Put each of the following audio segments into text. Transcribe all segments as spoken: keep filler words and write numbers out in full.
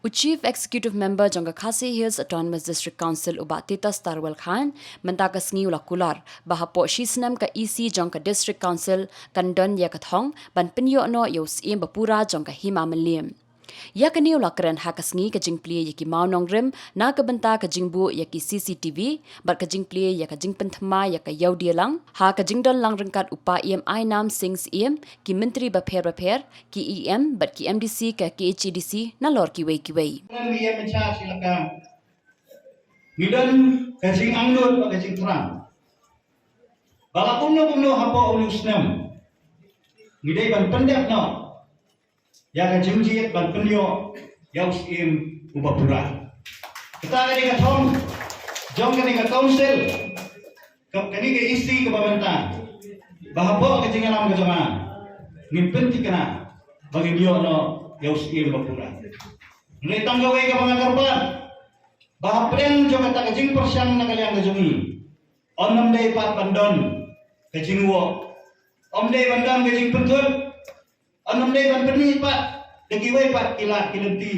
U Chief Executive Member jong ka Khasi Hills Autonomous District Council u Bah Titus Tarwel Chyne mynta ka sngi u la kular ba hapoh shi snem ka E C jong ka District Council kan don ïa ka thong ban pynïoh noh ïa u Syiem bapura jong ka Hima Mylliem. Ïa kane u la kren ha ka sngi ka jingplie ïa ki mawnongrim na ka bynta ka jingbuh ïa ki C C T V bad ka jingplie ïa ka jingpynthma ïa ka ïawdialang ha ka jingdon lang ryngkat u Paiem Ainam Singh Syiem, ki myntri bapher bapher, ki E M bad ki M D C ka K H A D C nalor kiwei kiwei. Ngi don ka jingangnud bad ka jingthrang ba la kumno kumno hapoh une u snem ngi dei ban pyndep noh ïa ka jingjied ban pynïoh ïa u Syiem uba pura. Kata ka dei ka thong jong kane ka council, ka kane ka E C kaba mynta, ba hapoh ka jingïalam ka jong nga ngin pynthikna ba ngin ïoh noh ïa u Syiem uba pura. Ngi tang kawei kaba nga kyrpad ba hapdeng jong kata ka jingpyrshang na ka liang ka jong ngi, ym dei pat ban don ka jingwoh, ym dei ban don ka jingpynthut, ym dei ban pynmih pat da kiwei pat ki lad ki lynti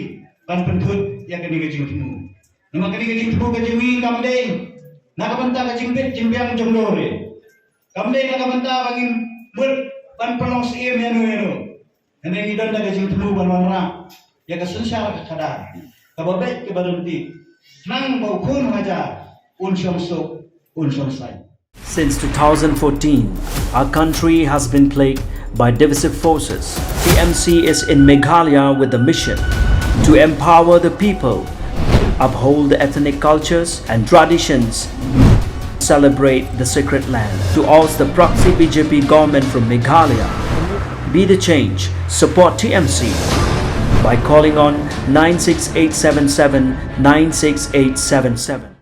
ban pynthut ïa kane ka jingthmu. Namar kane ka jingthmu ka jong ngi kam dei na ka bynta ka jingbit jingbiang jong dor, kam dei na ka bynta ba ngin mut ban pynlong Syiem ïano ïano. Hynrei ngi don da ka jingthmu ban wanrah ïa ka synshar ka khadar kaba beit kaba ryntih, khnang ba u khun hajar un shong suk un shong saiñ. Since two thousand fourteen, our country has been plagued by divisive forces. T M C is in Meghalaya with the mission to empower the people, uphold the ethnic cultures and traditions, celebrate the sacred land. To oust the proxy B J P government from Meghalaya, be the change, support T M C by calling on nine six eight seven seven nine six eight seven seven.